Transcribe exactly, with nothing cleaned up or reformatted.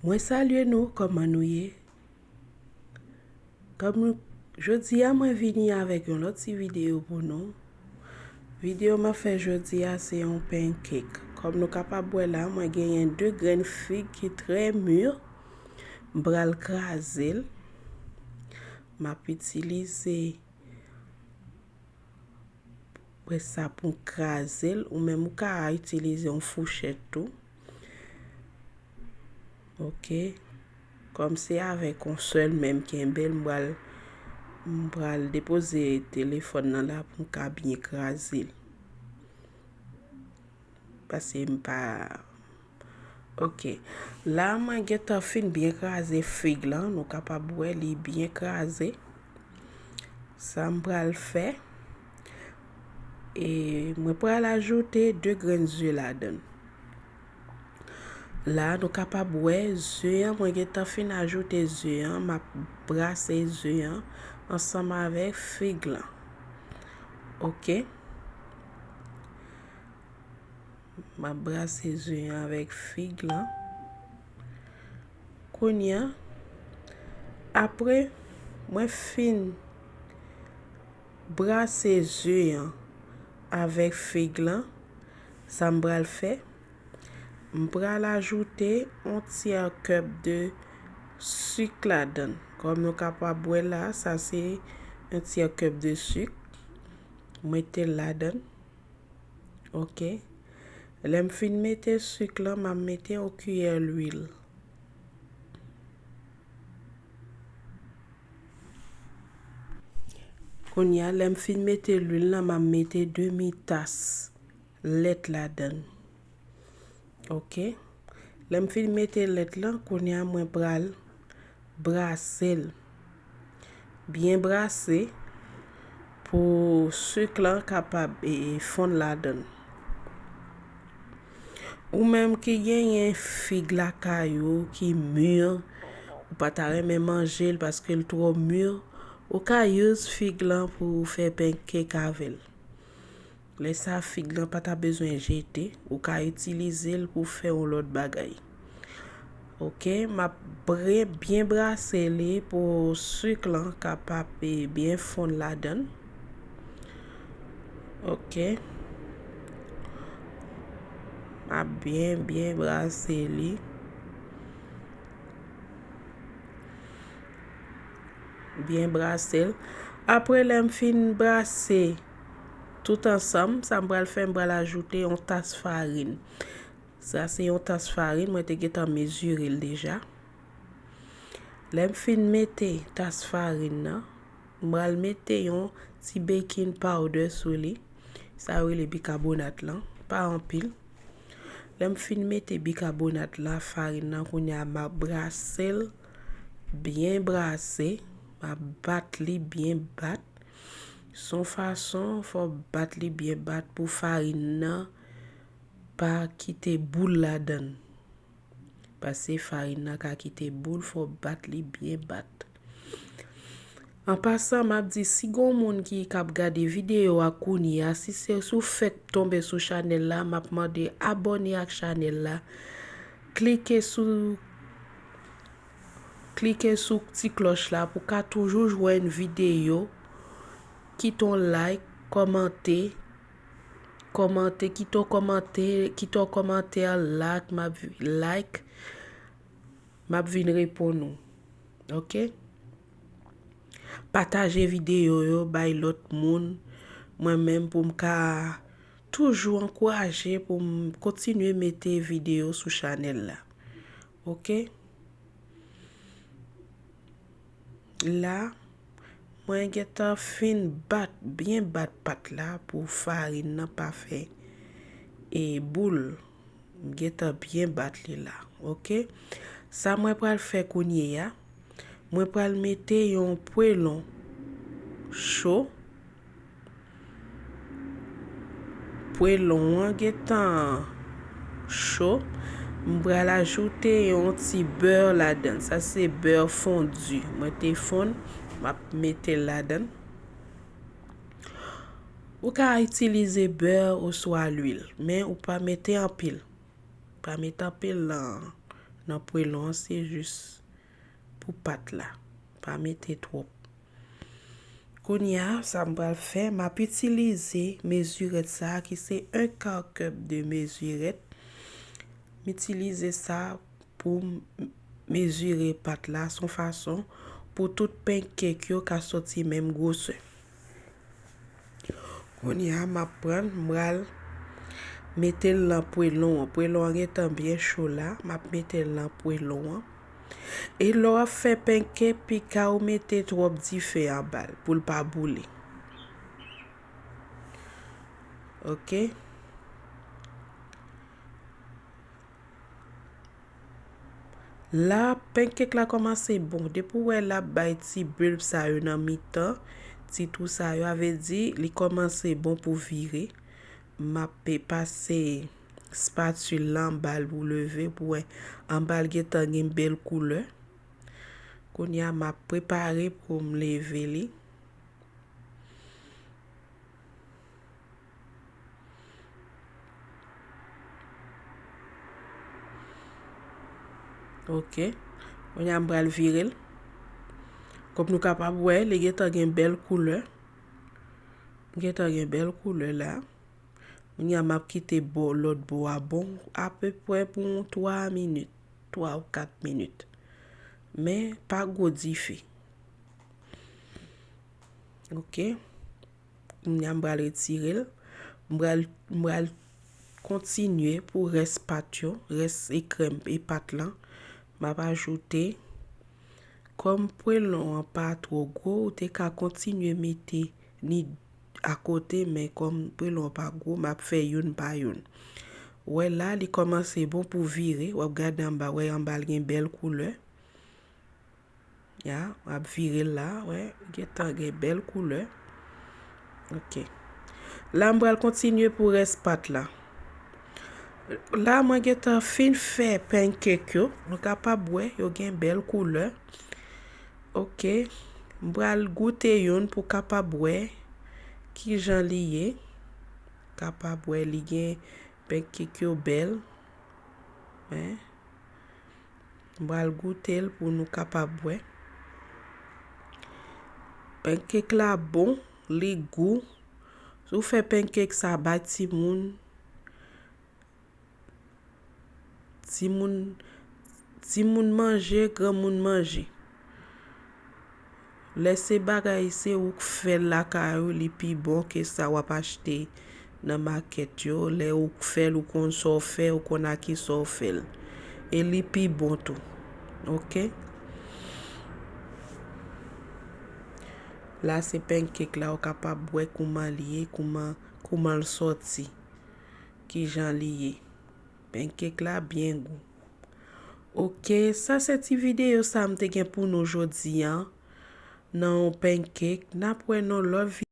Mwen salye nou, kòman nou ye? Kòm nou, jodi a mwen vini avèk yon lòt ti videyo pou nou. Videyo m ap fè jodi a se yon pancake. Kòm nou kapab wè la, mwen genyen de grenn fig ki trè mi. M pral kraze l. M ap itilize près sa pou m kraze l, ou menm ou ka itilize yon fouchèt tou. Ok. Kòm se avèk yon sèl men m kenbe l, m pral, m pral depoze telefòn nan la pou m ka byen kraze l. Paske m pa Ok. La, mwen gentan fin byen kraze fig lan. Nou kapab wè li byen kraze. Sa m pral fè, e mwen pral ajoute de grenn ze ladan l. La, nou kapab wè ze an, mwen gentan fin ajoute ze an. M ap brase ze an ansanm avèk fig lan. Ok. M ap brase ze an avèk fig lan. Kounye a, apre mwen fin brase ze an avèk fig lan, sa m pral fè, m pral ajoute yon tyè kèp de sik ladan l. Kòm nou kapab wè la, sa se yon tyè kèp de sik. Mete l ladan l. Ok. Lè m fin mete sik lan, m ap mete yon kiyè lwil. Kounye a, lè m fin mete lwil lan, m ap mete demi tas lèt ladan l. Ok. Lè m fin mete lèt lan, kounye a mwen pral brase l. Byen brase pou sik lan kapab, e, fonn ladan l. Ou menm ki genyen fig lakay ou ki mi, ou pa ta renmen manje l paske l twò mi, ou ka use fig lan pou w fè pancake avè l. Lè sa fig lan pa ta bezwen jete, ou ka itilize l pou fè yon lòt bagay. Ok, m ap bre-, byen brase li pou sik lan kapab, e, byen fonn ladan l. Ok. M ap byen, byen brase li. Byen brase l. Apre lè m fin brase tout ansanm, sa m pral fè, m pral ajoute yon tas farin. Sa se yon tas farin, mwen te gentan mezire l deja. Lè m fin mete tas farin nan, m pral mete yon ti baking powder sou li. Sa yo rele bikabonat lan, pa anpil. Lè m fin mete bikabonat la, farin nan, kounye a m ap brase l, byen brase. M ap bat li byen bat. Se yon fason, fò w bat li byen bat pou farin nan pa kite boul ladan l. Paske farin nan ka kite boul, fò w bat li byen bat. An pasan, m ap di, si gon moun ki k ap gade videyo a kounye a, si se, si w fèk tonbe sou chanèl la, m ap mande abòne ak chanèl la. Klike sou, klike sou ti klòch la pou w ka toujou jwenn videyo. Kite yon like, kòmante, kòmante, kite yon kòmante, kite yon kòmantè, like, m ap vi-, like, m ap vin reponn ou. Ok? Pataje videyo yo, bay lòt moun. Mwen menm pou m ka toujou ankouraje pou m kontinye mete videyo sou chanèl la. Ok? La, mwen gentan fin bat, byen bat pat la pou farin nan pa fè e boul. M gentan byen bat li la, ok? Sa mwen pral fè kounye a, mwen pral mete yon pwelon cho. Pwelon an gentan cho. M pral ajoute yon ti bè ladan l. Sa se bè fondi. Mwen te fonn, m ap mete l ladan l. Ou ka itilize bè oswa lwil, men ou pa mete anpil. Pa mete anpil nan, nan pwelon an, se jis pou pat la. Pa mete twòp. Kounye a, sa m pral fè, m ap itilize mezirèt sa a ki se un quart cup de mezirèt. M itilize sa pou m mezire pat la, s on fason pou tout pankèk yo ka sòti menm gwosè. Kounye a, m ap pran l, m pral mete l nan pwelon an. Pwelon an gentan byen cho la, m ap mete l nan pwelon an. E lè w ap fè pankèk, pika w mete twòp dife anba l pou l pa boule. Oke. La, pankèk la kòmanse bon. Depi w wè l ap bay ti bulb sa yo nan mitan, ti twou sa yo, a vle di li kòmanse bon pou vire. M ap pe pase spatule la anba l pou leve, pou wè anba l gentan gen bèl koulè. Kounye a, m ap prepare pou m leve li. Ok. Kounye a, m pral vire l. Kòm nou kapab wè, li gentan gen bèl koulè. Gentan gen bèl koulè la. Kounye a, m ap kite bò, lòt bò a bon, apeprè pou yon twa minit, twa ou kat minit. Men, pa gwo dife. Ok. Kounye a, m pral retire l. M pral, m pral kontinye pou rès pat yo, rès e krèm e pat lan. M ap ajoute, kòm pwelon an pa twò gwo, ou te ka kontinye mete ni akote, men kòm pwelon an pa gwo, m ap fè youn pa youn. Ou wè la, li kòmanse bon pou vire. W ap gade anba, wè anba l gen bèl koulè. Ya, m ap vire l la, wè, gentan gen bèl koulè. Ok. La, m pral kontinye pou rès pat la. La, mwen gentan fin fè pancake yo. Nou kapab wè, yo gen bèl koulè. Ok. M pral goute youn pou kapab wè kijan li ye. Kapab wè, li gen pancake yo bèl. Wè. M pral goute l pou nou kapab wè. Pancake la bon, li gou. Si w fè pancake sa, bay timoun. Timoun, timoun manje, granmoun manje. Lè se bagay, se ou k fè l lakay ou, li pi bon ke sa w ap achte nan makèt yo. Lè ou k fè l, ou konn sa w fè, ou konn a kisa w fè l. E li pi bon tou. Ok? La, se pancake la, ou kapab wè kouman li ye, kouman, kouman l sòti, kijan li ye. Pancake la byen gou. Ok, sa se ti videyo sa m te gen pou nou jodi a, nan yon pancake. N ap wè nan lòt